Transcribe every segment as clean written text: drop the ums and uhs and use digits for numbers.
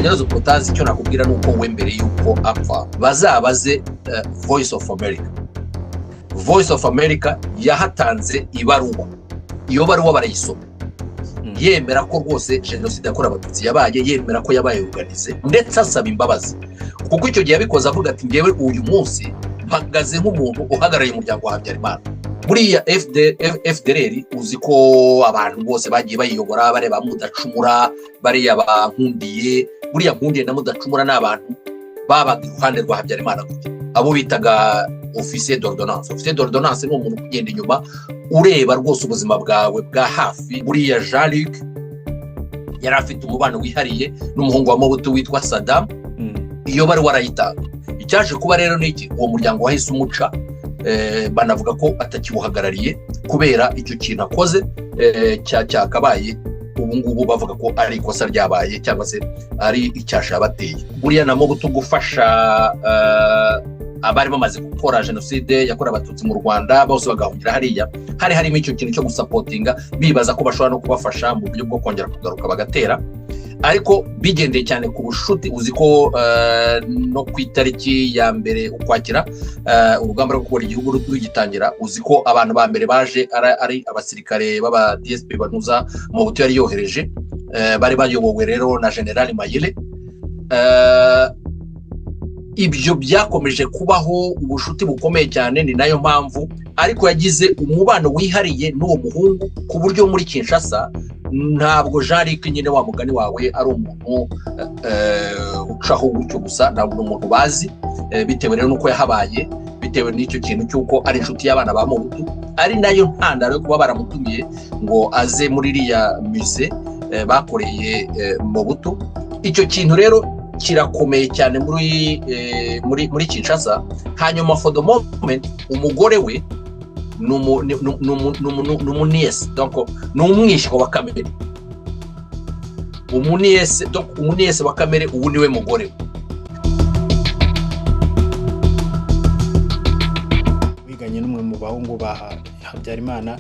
Nyirazo Protais, icyo nakubwira ni uko we mbere y'uko apfa, bazabaze Voice of America. Voice of America yahatanze ibaruwa, iyo baruwa barayisoma, yemera ko rwose jenoside yakorewe Abatutsi yabaye, yemera ko yabaye organisé, ndetse asaba imbabazi, kuko icyo gihe yabikoze avuga ati: "Ngewe uyu munsi mpagaze nk'umuntu uhagarariye umuryango wa Habyarimana." Buriya FDLR, uzi ko abantu bose bagiye bayiyobora, bareba Mudacumura, bariya bankundiye. Buriya Nkundiye na Mudacumura ni abantu babaga iruhande rwa Habyarimana gutya, abo bitaga officier d'ordonnance. Officier d'ordonnance ni umuntu ugenda inyuma, ureba rwose ubuzima bwawe bwa hafi. Buriya Jean Luc yari afite umubano wihariye n'umuhungu wa Mobutu witwa Saddam. Iyo bari warayitanga. Icyaje kuba rero ni iki? Uwo muryango wahise umuca, banavuga ko atakiwuhagarariye kubera icyo kintu akoze, cyakabaye ubu ngubu bavuga ko ari ikosa ryabaye cyangwa se ari icyasha yabateye. Buriya na Mobutu gufasha abari bamaze gukora jenoside yakorewe Abatutsi mu Rwanda bose bagahungira hariya, hari harimo icyo kintu cyo gusupportinga, bibaza ko bashobora no kubafasha mu buryo bwo kongera kugaruka bagatera, ariko bigendeye cyane ku bushuti. Uzi ko no ku itariki ya 1 Ukwakira, urugamba rwo kubohora igihugu rugitangira, uzi ko abantu ba mbere baje ari abasirikare b'aba DSP banuza Mobutu yari yohereje, bari bayobowe rero na General Mayele. Ibyo byakomeje kubaho ubushuti bukomeye cyane, ni nayo mpamvu ariko yagize umubano wihariye n'uwo muhungu, ku buryo muri Kinshasa ntabwo Jean Luc nyine, wa mugani wawe, ari umuntu ucaho gutyo gusa, ntabwo ni umuntu bazi, bitewe rero n'uko yahabaye, bitewe n'icyo kintu cy'uko ari inshuti y'abana ba Mobutu, ari nayo ntandaro yo kuba baramutumiye ngo aze muri iriya musée bakoreye Mobutu. Icyo kintu rero kirakomeye cyane muri Kinshasa. Hanyuma for the moment umugore we ni umunièce, ni umwishywa wa Kamerhe, umunièce, umunièce wa Kamerhe ubu niwe mugore we. Wiganye n'umwe mu bahungu ba Habyarimana,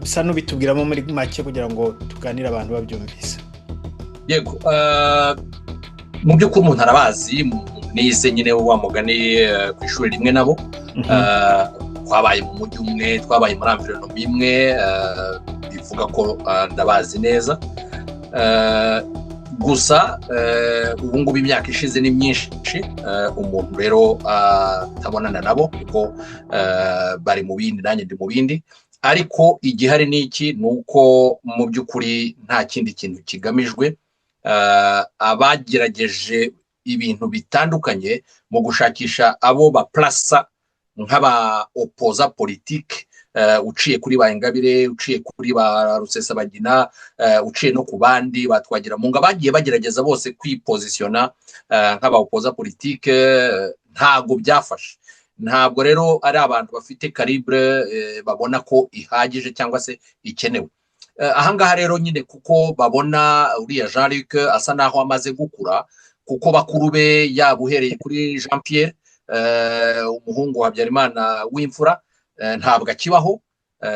bisa n'ubitubwiramo muri make kugira ngo tuganire abantu babyumvise. Yego, mu by'ukuri umuntu arabazi, nize nyine wa mugani ku ishuri rimwe nabo, twabaye mu mujyi umwe, twabaye muri environnement imwe, bivuga ko ndabazi neza. Gusa ubu ngubu imyaka ishize ni myinshi, umuntu rero atabonana nabo kuko bari mu bindi, nanjye ndi mu bindi. Ariko igihari ni iki? Ni uko mu by'ukuri nta kindi kintu kigamijwe. Abagerageje ibintu bitandukanye mu gushakisha abo baplasa nk'aba opposants politiques, uciye kuri ba Ingabire, uciye kuri ba Rusesabagina, uciye no ku bandi ba Twagiramungu, bagiye bagerageza bose kwipositionna nk'aba opposants politiques, ntabwo byafashe. Ntabwo rero ari abantu bafite calibre babona ko ihagije cyangwa se ikenewe ahangaha. Rero nyine kuko babona uriya Jean Luc asa naho amaze gukura, kuko bakuru be, yaba uhereye kuri Jean Pierre, umuhungu wa Habyarimana w'imfura, ntabwo akibaho,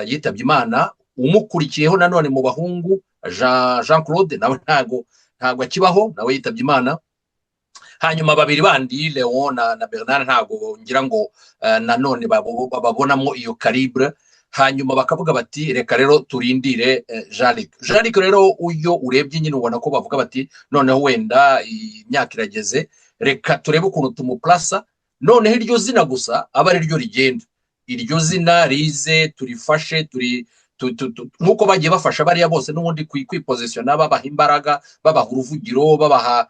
yitabye Imana. Umukurikiyeho nanone mu bahungu, Jean Claude, nawe ntabwo akibaho, nawe yitabye Imana. Hanyuma babiri bandi, Leon na Bernard, ntabwo ngira ngo nanone babonamo iyo calibre. Hanyuma bakavuga bati: "Reka rero turindire Jean Luc." Jean Luc rero, uyo urebye nyine ubona ko bavuga bati: "Noneho wenda imyaka irageze, reka turebe ukuntu tumuplasa, noneho iryo zina gusa aba ari ryo rigenda, iryo zina rize turifashe turi nk'uko bagiye bafasha bariya bose n'ubundi kwipositionna, babaha imbaraga, babaha uruvugiro, babaha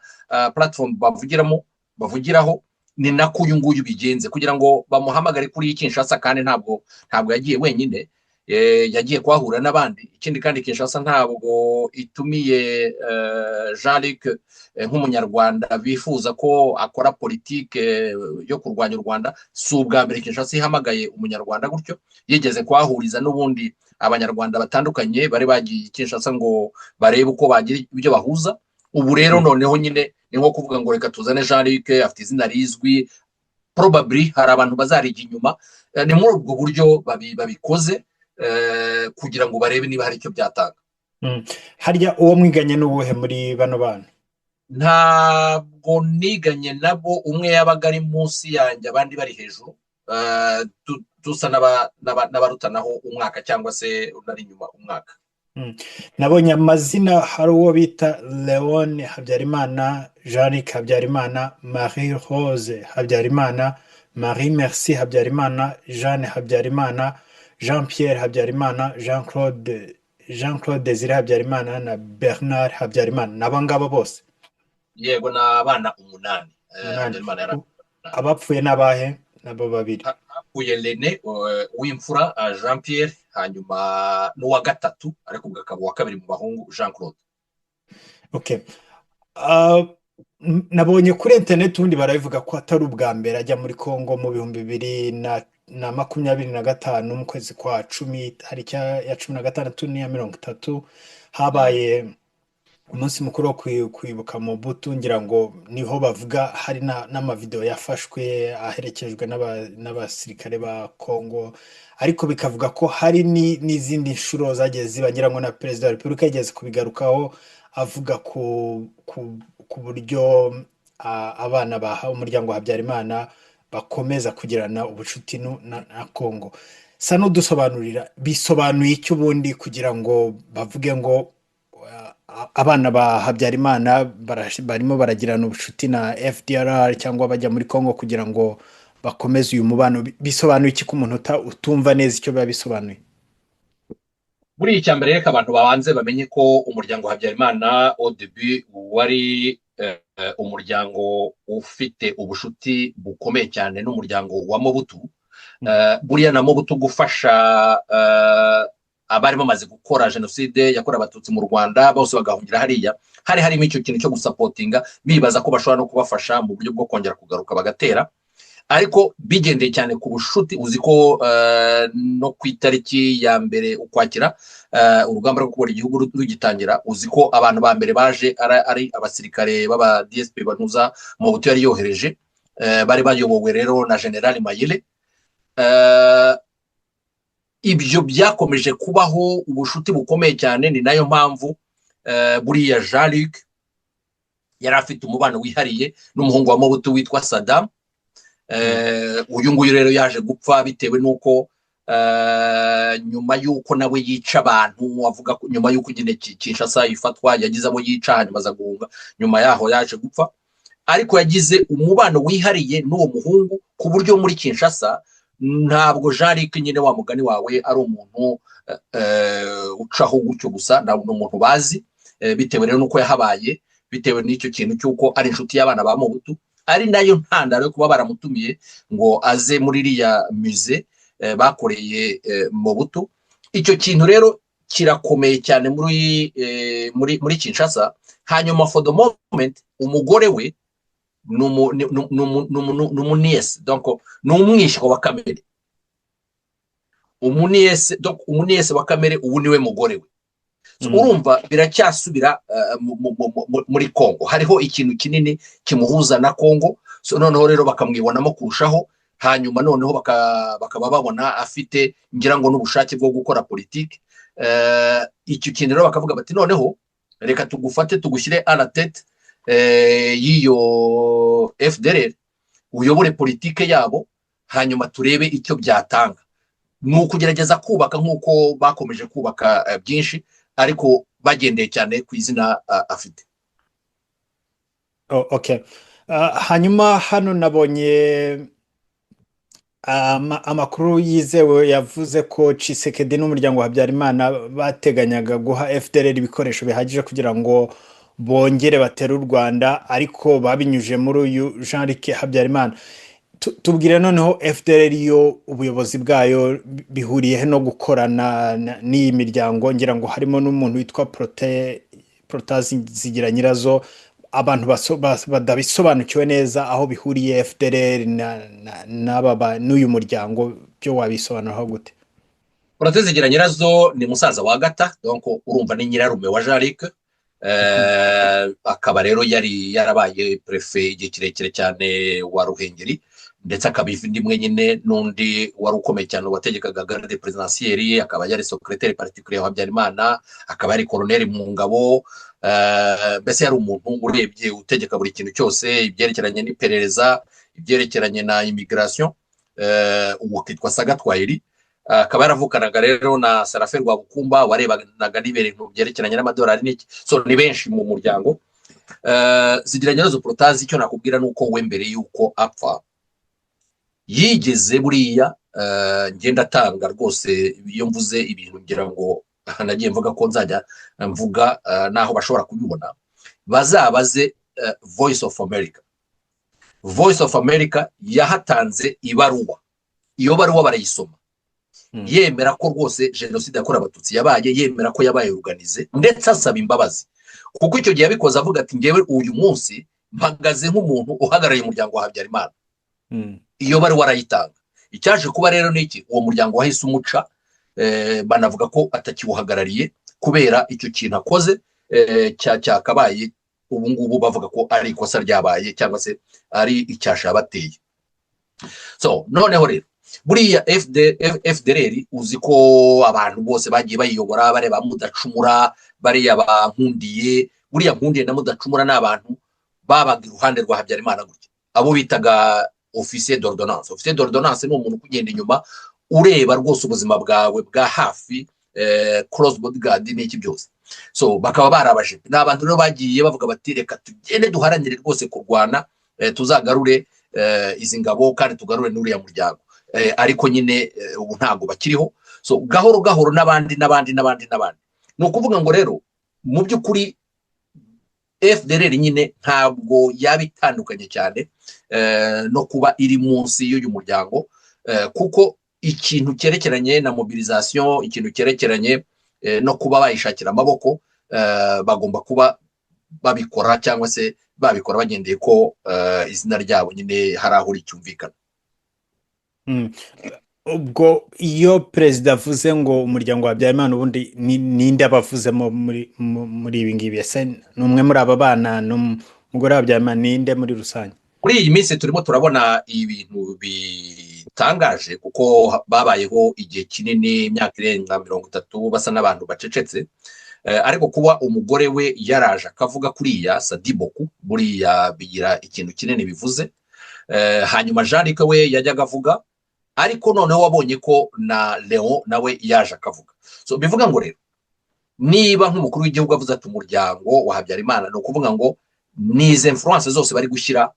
platform bavugiramo, bavugiraho." Ni nako uyu nguyu bigenze kugira ngo bamuhamagare kuri Kinshasa. Kandi ntabwo yagiye wenyine, yagiye kuhahura n'abandi. Ikindi kandi, Kinshasa ntabwo itumiye Jean Luc nk'Umunyarwanda bifuza ko akora politike yo kurwanya u Rwanda. Si ubwa mbere Kinshasa ihamagaye Umunyarwanda gutyo, yigeze kuhahuriza n'ubundi Abanyarwanda batandukanye bari bagiye Kinshasa ngo barebe uko bagira ibyo bahuza. Ubu rero noneho nyine ni nko kuvuga ngo reka tuzane Jean Luc, afite izina rizwi, probably hari abantu bazarijya inyuma. Ni muri ubwo buryo babikoze kugira ngo barebe niba hari icyo byatanga. Harya uwo mwiganye n'uwuhe muri bano bana? Ntabwo niganye nabo. Umwe yabaga ari munsi yanjye, abandi bari hejuru, dusa n'abarutanaho umwaka cyangwa se unari inyuma umwaka. Nabonye amazina, hari uwo bita Leon Habyarimana, Jean-Luc Habyarimana, Marie Rose Habyarimana, Marie Merci Habyarimana, Jeanne Habyarimana, Jean Pierre Habyarimana, Jean Claude Desire Habyarimana na Bernard Habyarimana. Ni aba ngaba bose? Yego, ni abana umunani. Umunani. Habyarimana yari Abapfuye n'abahe? Nabo babiri? Hapfuye l'aîné w'imfura, Jean Pierre, hanyuma n'uwa gatatu, ariko ubwo akaba uwa kabiri mu bahungu, Jean Claude. Okay. Nabonye kuri interineti ubundi barabivuga ko atari ubwa mbere ajya muri Congo. Mu 2025, mu kwezi kwa 10, tariki ya 16 n'iya 30, habaye umunsi mukuru wo kwibuka Mobutu. Ngira ngo niho bavuga hari n'amavideo yafashwe aherekejwe n'abasirikare ba Congo, ariko bikavuga ko hari n'izindi nshuro zagiye ziba. Ngira ngo na Perezida wa Repubulika yigeze kubigarukaho, avuga ku buryo abana baha umuryango wa Habyarimana bakomeza kugirana ubucuti na Congo. Sa n'udusobanurira, bisobanuye iki ubundi kugira ngo bavuge ngo abana ba Habyarimana barimo baragirana ubucuti na FDLR cyangwa bajya muri Congo kugira ngo bakomeze uyu mubano? Bisobanuye iki ku muntu utumva neza icyo biba bisobanuye? Muri icya mbere, reka abantu babanze bamenye ko umuryango wa Habyarimana au début wari umuryango ufite ubushuti bukomeye cyane n'umuryango wa Mobutu. Buriya na Mobutu gufasha abari bamaze gukora jenoside yakorewe Abatutsi mu Rwanda bose bagahungira hariya, hari harimo icyo kintu cyo gusupportinga, bibaza ko bashobora no kubafasha mu buryo bwo kongera kugaruka bagatera, ariko bigendeye cyane ku bushuti. Uzi ko no ku itariki ya 1 Ukwakira, urugamba rwo kubona igihugu rugitangira, uzi ko abantu ba mbere baje ari abasirikare b'aba DSP banuza Mobutu yari yohereje, bari bayobowe rero na General Mayele. Ibyo byakomeje kubaho, ubushuti bukomeye cyane. Ni nayo mpamvu buriya Jean Luc yari afite umubano wihariye n'umuhungu wa Mobutu witwa Saddam. Uyu nguyu rero yaje gupfa bitewe n'uko nyuma y'uko nawe yica abantu, avuga ko nyuma y'uko nyine Kinshasa ifatwa yagize abo yica, hanyuma aza guhunga. Nyuma yaho yaje gupfa, ariko yagize umubano wihariye n'uwo muhungu, ku buryo muri Kinshasa ntabwo Jean Luc nyine, wa mugani wawe, ari umuntu ucaho gutyo gusa. Ni umuntu bazi, bitewe rero n'uko yahabaye, bitewe n'icyo kintu cy'uko ari inshuti y'abana ba Mobutu, ari nayo ntandaro yo kuba baramutumiye ngo aze muri iriya musée bakoreye Mobutu. Icyo kintu rero kirakomeye cyane muri Kinshasa. Hanyuma for the moment umugore we ni umunièce, donc ni umwishywa wa Kamerhe. Umunièce, donc umunièce wa Kamerhe ubu niwe mugore we. Urumva biracyasubira muri Congo, hariho ikintu kinini kimuhuza na Congo. Noneho rero bakamwibonamo kurushaho, hanyuma noneho bakaba babona afite, ngira ngo, n'ubushake bwo gukora politiki. Icyo kintu rero bakavuga bati: "Noneho reka tugufate tugushyire à la tête y'iyo FDLR, uyobore politike yabo, hanyuma turebe icyo byatanga." Ni ukugerageza kubaka nk'uko bakomeje kubaka byinshi, ariko bagendeye cyane ku izina afite. Oh, okay. Hanyuma hano nabonye amakuru yizewe yavuze ko Tshisekedi n'umuryango wa Habyarimana bateganyaga guha FDLR ibikoresho bihagije kugira ngo bongere batere u Rwanda, ariko babinyujije muri uyu Jean Luc Habyarimana. Tubwire noneho, FDLR yo ubuyobozi bwayo bihuriye he no gukorana n'iyi miryango? Ngira ngo harimo n'umuntu witwa Protais Zigiranyirazo. Abantu badabisobanukiwe neza aho bihuriye FDLR n'uyu muryango, byo wabisobanuraho gute? Protais Zigiranyirazo ni musaza wa Agata, donc urumva ni nyirarume wa Jean Luc. Akaba rero yari yarabaye préfet igihe kirekire cyane wa Ruhengeri, ndetse akaba rimwe nyine n'undi wari ukomeye cyane wategekaga garde présidentielle, akaba yari secrétaire particulier wa Habyarimana, akaba yari colonel mu ngabo. Mbese yari umuntu urebye utegeka buri kintu cyose, ibyerekeranye n'iperereza, ibyerekeranye na immigration. Ubu akitwa Sagatwa Elie, akaba yaravukanaga rero na Serafe Rwabukumba warebanaga n'ibintu byerekeranye n'amadolari n'iki. So ni benshi mu muryango. Zigiranyirazo Protais, icyo nakubwira ni uko we mbere y'uko apfa yigeze buriya, ngenda atanga rwose, iyo mvuze ibintu ngira ngo nagiye mvuga ko nzajya mvuga n'aho bashobora kubibona, bazabaze Voice of America. Voice of America yahatanze ibaruwa, iyo baruwa barayisoma, yemera ko rwose jenoside yakorewe Abatutsi yabaye, yemera ko yabaye organisée, ndetse asaba imbabazi, kuko icyo gihe yabikoze avuga ati: "Ngewe uyu munsi mpagaze nk'umuntu uhagarariye umuryango wa Habyarimana." Iyo baruwa arayitanga. Icyaje kuba rero ni iki? Uwo muryango wahise umuca, banavuga ko atakiwuhagarariye kubera icyo kintu akoze cyakabaye ubu ngubu bavuga ko ari ikosa ryabaye cyangwa se ari icyasha yabateye. So noneho rero buriya FDLR, uzi ko abantu bose bagiye bayiyobora, bareba Mudacumura, bariya bankundiye. Buriya Nkundiye na Mudacumura ni abantu babaga iruhande rwa Habyarimana gutya, abo bitaga officier d'ordonnance. Officier d'ordonnance ni umuntu ukugenda inyuma, ureba rwose ubuzima bwawe bwa hafi, close bodyguard n'iki byose. So bakaba barabaje, ni abantu rero bagiye bavuga bati: "Reka tugende duharanire rwose kurwana, tuzagarure izi ngabo kandi tugarure n'uriya muryango." Ariko nyine ubu ntabwo bakiriho. So gahoro gahoro n'abandi n'abandi n'abandi n'abandi. Ni ukuvuga ngo rero mu by'ukuri FDLR nyine ntabwo yaba itandukanye cyane no kuba iri munsi y'uyu muryango, kuko ikintu cyerekeranye na mobilisation, ikintu cyerekeranye no kuba bayishakira amaboko, bagomba kuba babikora cyangwa se babikora bagendeye ko izina ryabo nyine hari aho ricyumvikana. Ubwo iyo perezida avuze ngo umuryango wa Habyarimana, ubundi ninde aba avuzemo muri ibi ngibi? Ese ni umwe muri aba bana, ni umugore wa Habyarimana, ninde muri rusange? Muri iyi minsi turimo turabona ibintu bitangaje, kuko babayeho igihe kinini, imyaka irenga 30, basa n'abantu bacecetse. Ariko kuba umugore we yaraje akavuga kuriya sadiboku, buriya bigira ikintu kinini bivuze. Hanyuma Jean Luc we yajyaga avuga, ariko noneho wabonye ko na Leon nawe yaje akavuga. So bivuga ngo rero niba nk'umukuru w'igihugu avuze ati umuryango wa Habyarimana, ni ukuvuga ngo ni izi influence zose bari gushyira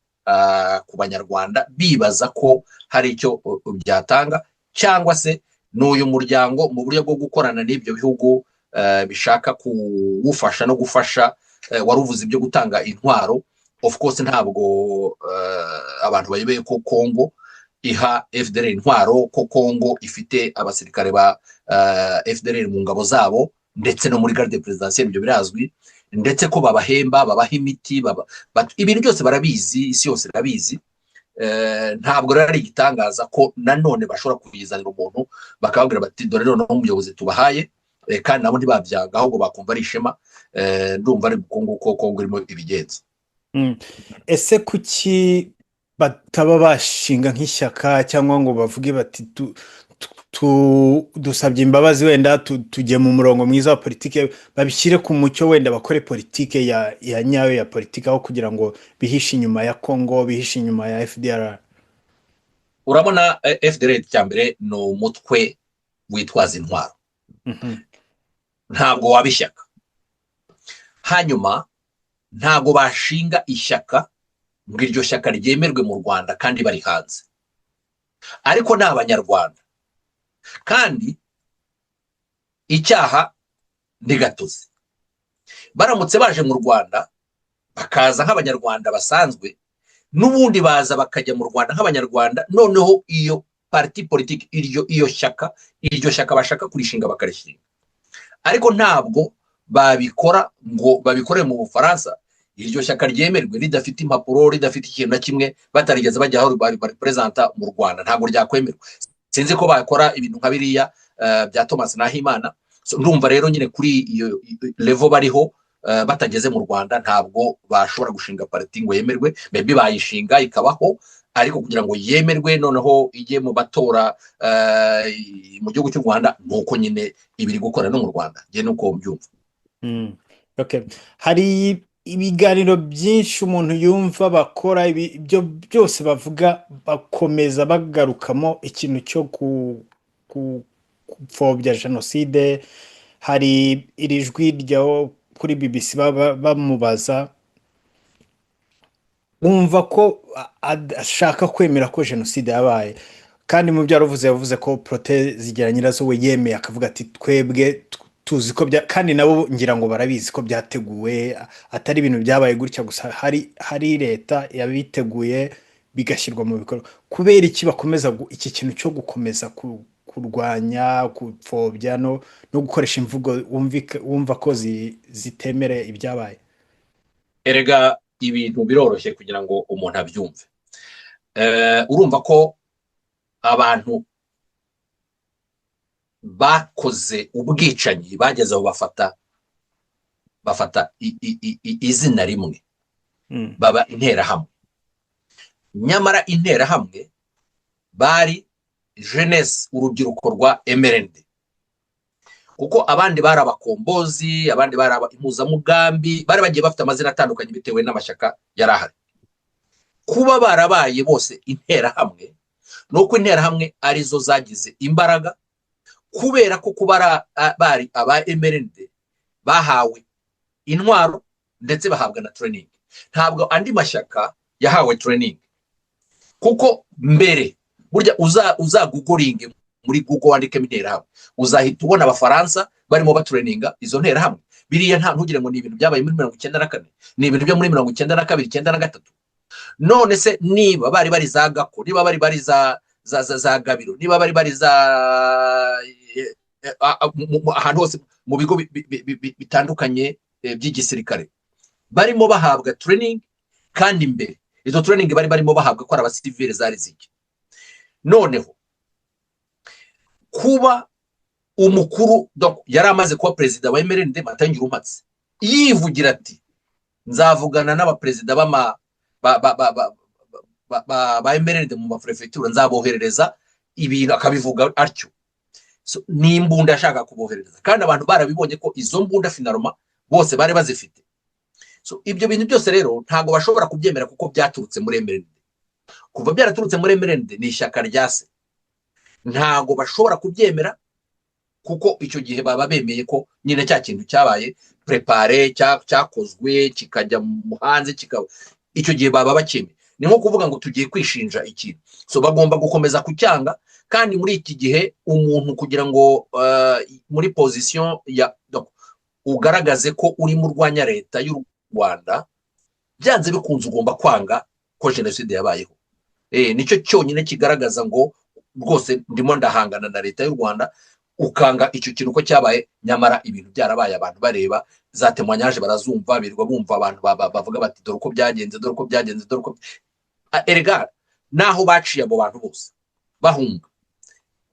ku Banyarwanda, bibaza ko hari icyo byatanga, cyangwa se ni uyu muryango mu buryo bwo gukorana n'ibyo bihugu bishaka kuwufasha no gufasha. Wari uvuze ibyo gutanga intwaro. Of course ntabwo abantu bayobeye ko Congo iha FDLR intwaro, ko Congo ifite abasirikare ba FDLR mu ngabo zabo ndetse no muri garde présidentielle, ibyo birazwi, ndetse ko babahemba, babaha imiti, ibintu byose barabizi, isi yose irabizi. Ntabwo rero ari igitangaza ko nanone bashobora kuyizanira umuntu bakababwira bati: "Dore noneho umuyobozi tubahaye." Kandi nabo ntibabyanga, ahubwo bakumva ari ishema. Ndumva ari uko nguko Kongo irimo ibigenza. Ese kuki bataba bashinga nk'ishyaka, cyangwa ngo bavuge bati dusabye imbabazi, wenda tujye mu murongo mwiza wa politike, babishyire ku mucyo, wenda bakore politike ya nyayo ya politike, aho kugira ngo bihishe inyuma ya Congo, bihishe inyuma ya FDLR? Urabona, FDLR cya mbere ni umutwe witwaza intwaro, ntabwo waba ishyaka. Hanyuma ntabwo bashinga ishyaka ngo iryo shyaka ryemerwe mu Rwanda kandi bari hanze, ariko ni Abanyarwanda kandi icyaha ni gatozi. Baramutse baje mu Rwanda bakaza nk'Abanyarwanda basanzwe, n'ubundi baza bakajya mu Rwanda nk'Abanyarwanda, noneho iyo parti politique, iryo iyo shyaka iryo shyaka bashaka kurishinga bakarishinga, ariko ntabwo babikora ngo babikore mu Bufaransa, iryo shyaka ryemerwe ridafite impapuro, ridafite ikintu na kimwe, batarigeze bajya aho bariperezanta mu Rwanda. Ntabwo ryakwemerwa. Sinzi ko bakora ibintu nka biriya bya Thomas Nahimana. Ndumva rero nyine kuri iyo level bariho, batageze mu Rwanda, ntabwo bashobora gushinga parti ngo yemerwe. Maybe bayishinga ikabaho, ariko kugira ngo yemerwe noneho ijye mu matora mu gihugu cy'u Rwanda, ni uko nyine ibiri gukora no mu Rwanda. Njye nuko mbyumva. Okay. Hari ibiganiro byinshi umuntu yumva bakora, ibyo byose bavuga bakomeza bagarukamo ikintu cyo gupfobya jenoside. Hari iri jwi ryo kuri BBC baba bamubaza, wumva ko ashaka kwemera ko jenoside yabaye, kandi mu byo yaravuze, yavuze ko Protais Zigiranyirazo we yemeye akavuga ati: "Twebwe tuzi ko bya", kandi nabo ngira ngo barabizi ko byateguwe, atari ibintu byabaye gutya gusa, hari leta yabiteguye bigashyirwa mu bikorwa. Kubera iki bakomeza iki kintu cyo gukomeza kurwanya, gupfobya no gukoresha imvugo wumva ko zitemere ibyabaye? Erega ibintu biroroshye kugira ngo umuntu abyumve. Urumva ko abantu bakoze ubwicanyi bageze aho bafata izina rimwe, baba Interahamwe. Nyamara Interahamwe bari jeunesse, urubyiruko rwa MRND, kuko abandi bari abakombozi, abandi bari impuzamugambi, bari bagiye bafite amazina atandukanye bitewe n'amashyaka yari ahari. Kuba barabaye bose Interahamwe ni uko Interahamwe arizo zagize imbaraga, kubera ko kuba bari aba MRND bahawe intwaro ndetse bahabwa na training. Ntabwo andi mashyaka yahawe training, kuko mbere burya uzagooglinge muri Google, wandikemo Interahamwe, uzahita ubona Abafaransa barimo batraininga izo Nterahamwe. Biriya nta ntugire ngo ni ibintu byabaye muri 94, ni ibintu byo muri 92, 93. None se niba bari bari za Gako, niba bari bari za Gabiro, niba bari bari za ahantu hose mu bigo bitandukanye by'igisirikare barimo bahabwa training, kandi mbere izo training bari barimo bahabwa ko ari abasivile zari zijya? Noneho kuba umukuru yari amaze kuba perezida wa MRND, Matayo Ngirumpatse, yivugira ati: "Nzavugana n'abaperezida b'ama ba MRND mu maperefegitura, nzaboherereza ibintu", akabivuga atyo, ni imbunda yashaka kuboherereza, kandi abantu barabibonye ko izo mbunda finalement bose bari bazifite. Ibyo bintu byose rero ntabwo bashobora kubyemera kuko byaturutse muri MRND. Kuva byaraturutse muri MRND, ni ishyaka rya se, ntabwo bashobora kubyemera, kuko icyo gihe baba bemeye ko nyine cya kintu cyabaye préparé, cyakozwe, kikajya mu hanze kikaba. Icyo gihe baba bacyemeye, ni nko kuvuga ngo tugiye kwishinja ikintu. So bagomba gukomeza kucyanga. Kandi muri iki gihe umuntu kugira ngo muri position ya ugaragaze ko urimo urwanya leta y'u Rwanda, byanze bikunze ugomba kwanga ko jenoside yabayeho. Nicyo cyonyine kigaragaza ngo rwose ndimo ndahangana na leta y'u Rwanda, ukanga icyo kintu ko cyabaye, nyamara ibintu byarabaye, abantu bareba za témoignages, barazumva, birirwa bumva abantu bavuga bati: "Dore uko byagenze, dore uko byagenze, dore uko". Erega naho baciye abo bantu bose bahunga,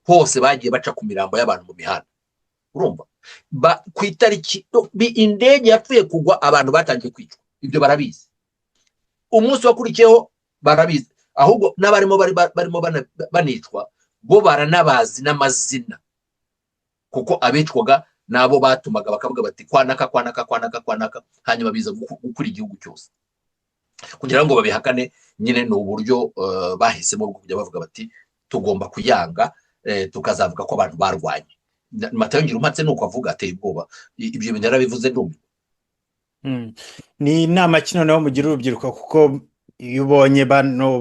hose bagiye baca ku mirambo y'abantu mu mihanda. Urumva, ku itariki indege yapfuye kugwa, abantu batangiye kwicwa, ibyo barabizi. Umunsi wakurikiyeho barabizi. Ahubwo n'abarimo barimo banicwa bo baranabazi n'amazina, kuko abicwaga nabo batumaga bakavuga bati: "Kwanaka, kwanaka, kwanaka, kwanaka", hanyuma biza gukura igihugu cyose. Kugira ngo babihakane nyine ni uburyo bahisemo bwo kujya bavuga bati: "Tugomba kuyanga, tukazavuga ko abantu barwanye". Matayo Ngirumpatse ni uko avuga, ateye ubwoba. Ibyo bintu yarabivuze, ndumirwa. Ni inama ki noneho mugira urubyiruko? Kuko iyo ubonye bano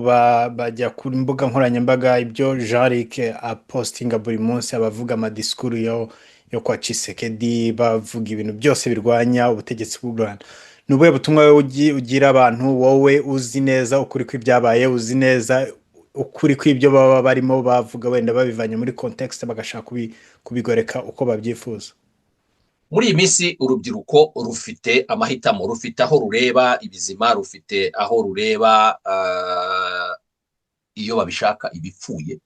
bajya ku mbuga nkoranyambaga, ibyo Jean Luc apostinga buri munsi, abavuga amadisikuru yo kwa Tshisekedi, bavuga ibintu byose birwanya ubutegetsi bw'u Rwanda, ni ubuhe butumwa wowe ugira abantu, wowe uzi neza ukuri kw'ibyabaye, uzi neza ukuri kw'ibyo baba barimo bavuga, wenda babivanye muri context bagashaka kubigoreka uko babyifuza? Muri iyi minsi urubyiruko rufite amahitamo, rufite aho rureba ibizima, rufite aho rureba iyo babishaka ibipfuye.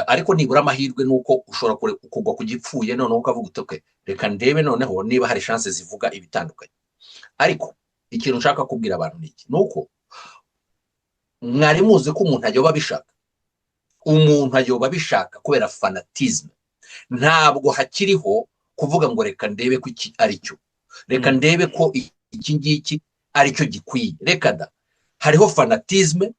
Ariko nibura amahirwe ni uko ushobora kugwa ku gipfuye, noneho ukavuga uti: "Okay, reka ndebe noneho niba hari chance zivuga ibitandukanye". Ariko ikintu nshaka kubwira abantu ni iki: ni uko mwari muzi ko umuntu ayoba abishaka, umuntu ayoba abishaka kubera fanatisme. Ntabwo hakiriho kuvuga ngo: "Reka ndebe ko iki ari cyo". Reka ndebe ko iki ngiki aricyo gikwiye. Reka da, hariho fanatisme.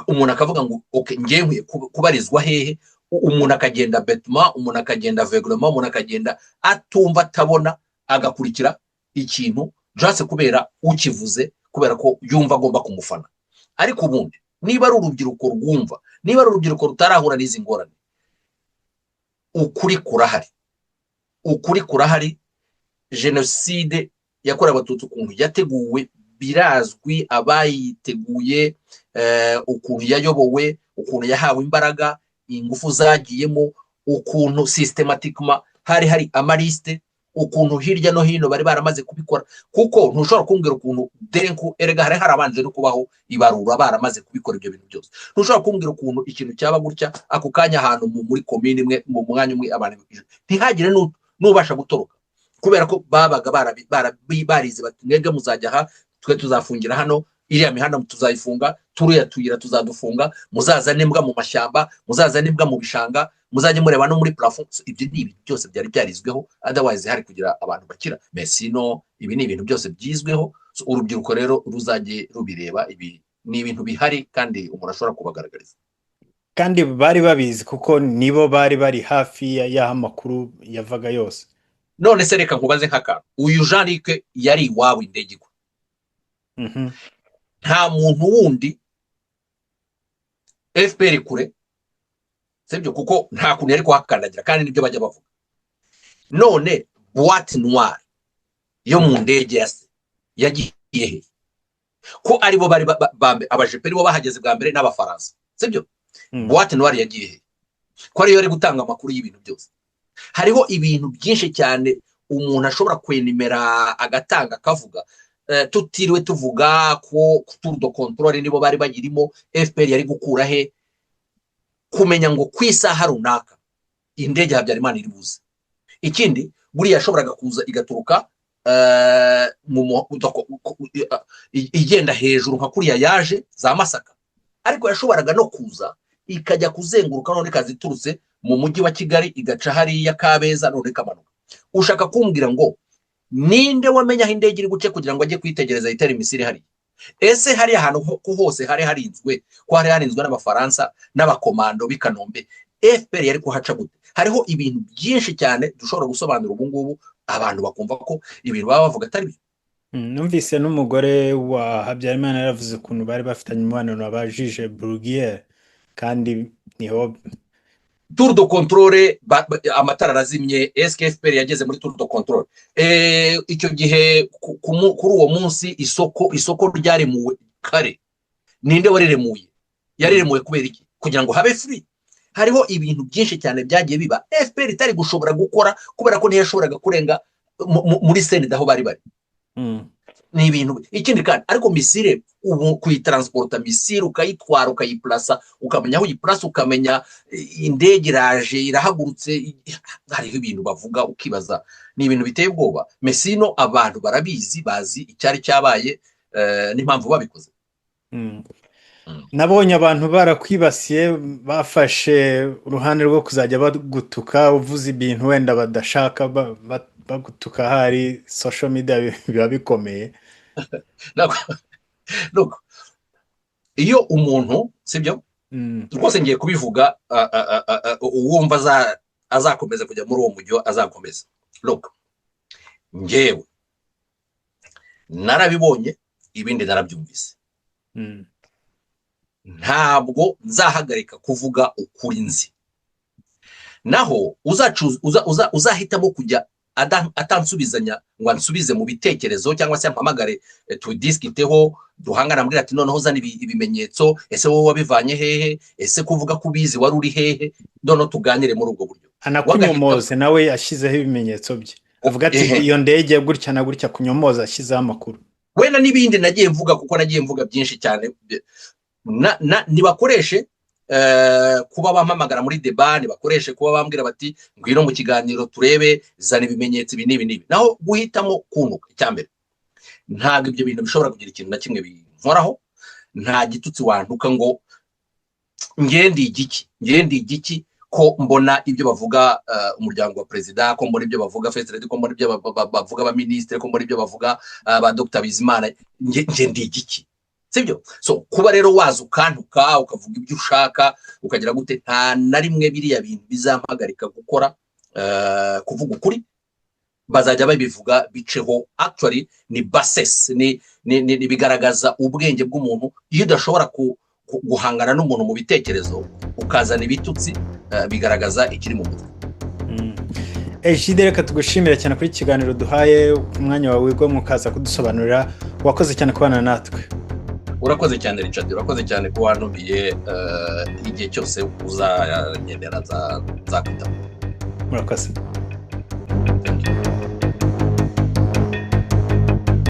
Umuntu akavuga ngo: "Okay, ngewe nkwiye kubarizwa hehe?" Umuntu akagenda bêtement, umuntu akagenda aveuglement, umuntu akagenda atumva, atabona, agakurikira ikintu just kubera ukivuze, kubera ko yumva agomba kumufana. Ariko ubundi niba ari urubyiruko rwumva, niba ari urubyiruko rutarahura n'izi ngorane, ukuri kurahari, ukuri kurahari. Jenoside yakorewe Abatutsi, ukuntu yateguwe birazwi, abayiteguye, ukuntu yayobowe, ukuntu yahawe imbaraga, ingufu zagiyemo, ukuntu systématiquement hari amaliste, ukuntu hirya no hino bari baramaze kubikora. Kuko ntushobora kumbwira ukuntu denku, erega hari harabanje no kubaho ibarura, baramaze kubikora ibyo bintu byose. Ntushobora kumbwira ukuntu ikintu cyaba gutya ako kanya, ahantu muri komini imwe, mu mwanya umwe, abantu ntihagire n'ubasha gutoroka, kubera ko babaga barize bati: "Mwebwe muzajya aha, twe tuzafungira hano, iriya mihanda tuzayifunga, turiya tuyira tuzadufunga, muzazane imbwa mu mashyamba, muzazane imbwa mu bishanga, muzajye mureba no muri plafond." So, ibyo ni ibintu byose byari byarizweho, otherwise hari kugira abantu bakira. Mais sinon ibi ni ibintu byose byizweho. So, urubyiruko rero ruzajye rubireba, ibi ni ibintu bihari kandi umuntu ashobora kubagaragariza. Kandi bari babizi, kuko nibo bari bari hafi y'aho amakuru yavaga yose. None se reka nkubaze nk'akantu: uyu Jean Luc yari iwabo indege igwa, nta muntu wundi FPR kure, sibyo? Kuko nta kuntu yari kuhakandagira, kandi nibyo bajya bavuga. None boîte noire yo mu ndege ya se yagiye he, ko aribo bari abajepe, aribo bahageze bwa mbere n'Abafaransa, sibyo? Boîte noire yagiye he, ko ariyo yari gutanga amakuru y'ibintu byose? Hariho ibintu byinshi cyane umuntu ashobora kwenimera, agatanga, akavuga, tutiriwe tuvuga ko tour de contrôle nibo bari bagirimo. FPR yari gukura he kumenya ngo ku isaha runaka indege ya Habyarimana iri buze? Ikindi, buriya yashoboraga kuza igaturuka igenda hejuru nka kuriya yaje za Masaka, ariko yashoboraga no kuza ikajya kuzenguruka, none ikaza iturutse mu mujyi wa Kigali, igaca hariya Kabeza, none ikamanuka. Ushaka kumbwira ngo ninde wamenya aho indege iri guce kugira ngo ajye kwitegereza, yitere missile hariya? Ese hariya ahantu ko hose hari harinzwe, ko hari harinzwe n'Abafaransa n'abakomando b'i Kanombe, FPR yari kuhaca gute? Hariho ibintu byinshi cyane dushobora gusobanura ubu ngubu, abantu bakumva ko ibintu baba bavuga atari byo. Numvise n'umugore wa Habyarimana yaravuze ukuntu bari bafitanye umubano na ba juge Bruguière, kandi niho Tour de contrôle, amatara arazimye. Eske FPR yageze muri tour de contrôle? Icyo gihe kuri uwo munsi isoko ryaremuwe kare. Ninde wariremuye? Yariremuwe kubera iki? Kugira ngo habe free. Hariho ibintu byinshi cyane byagiye biba FPR itari gushobora gukora, kubera ko ntiyashoboraga kurenga muri CND aho bari bari. Ni ibintu. Ikindi kandi, ariko missile ubu kuyitransporta, missile ukayitwara, ukayiplasa, ukamenya aho uyipurasa, ukamenya indege iraje, irahagurutse, hariho ibintu bavuga ukibaza, ni ibintu biteye ubwoba. Mais sinon abantu barabizi, bazi icyari cyabaye n'impamvu babikoze. Nabonye abantu barakwibasiye, bafashe uruhande rwo kuzajya bagutuka, uvuze ibintu wenda badashaka, bagutuka hari social media, biba bikomeye. Look, iyo umuntu, sibyo, rwose ngiye kubivuga, uwumva azakomeza kujya muri uwo mujyo azakomeza. Look, ngewe narabibonye, ibindi narabyumvise. Ntabwo nzahagarika kuvuga ukuri nzi. Naho uzahitamo kujya atansubizanya ngo ansubize mu bitekerezo, cyangwa se ampamagare tudiscuteho, duhangana, ambwira ati: "Noneho zana ibimenyetso. Ese wowe wabivanye hehe? Ese kuvuga ko ubizi wari uri hehe?" Noneho tuganire muri ubwo buryo. Anakunyomoze nawe yashyizeho ibimenyetso bye, avuga ati: "Iyo ndege gutya na gutya", kunyomoza ashyizeho amakuru. Wenda n'ibindi nagiye mvuga, kuko nagiye mvuga byinshi cyane. Nibakoreshe kuba bampamagara muri débat, nibakoreshe kuba bambwira bati: "Ngwino mu kiganiro turebe, zana ibimenyetso ibi n'ibi n'ibi." Naho guhitamo kuntuka, icya mbere, ntabwo ibyo bintu bishobora kugira ikintu na kimwe binkoraho. Nta gitutsi wantuka ngo ngende igiki, ngende igiki. Ko mbona ibyo bavuga umuryango wa perezida, ko mbona ibyo bavuga First Lady, ko mbona ibyo bavuga abaminisitiri, ko mbona ibyo bavuga ba Dr Bizimana, nge ndi igiki? Sibyo? So kuba rero waza ukantuka, ukavuga ibyo ushaka, ukagira gute, nta na rimwe biriya bintu bizampagarika gukora, kuvuga ukuri. Bazajya babivuga biceho. Actually ni bases ni bigaragaza ubwenge bw'umuntu. Iyo udashobora guhangana n'umuntu mu bitekerezo, ukazana ibitutsi, bigaragaza ikiri mu mutwe. Egide, reka tugushimire cyane kuri iki kiganiro duhaye, umwanya wawe wigomwa ukaza kudusobanurira. Wakoze cyane kubana natwe. Urakoze cyane, Richard. Urakoze cyane kuba wantumiye. Igihe cyose uzankenera nzakwitaba. Murakoze. Thank you.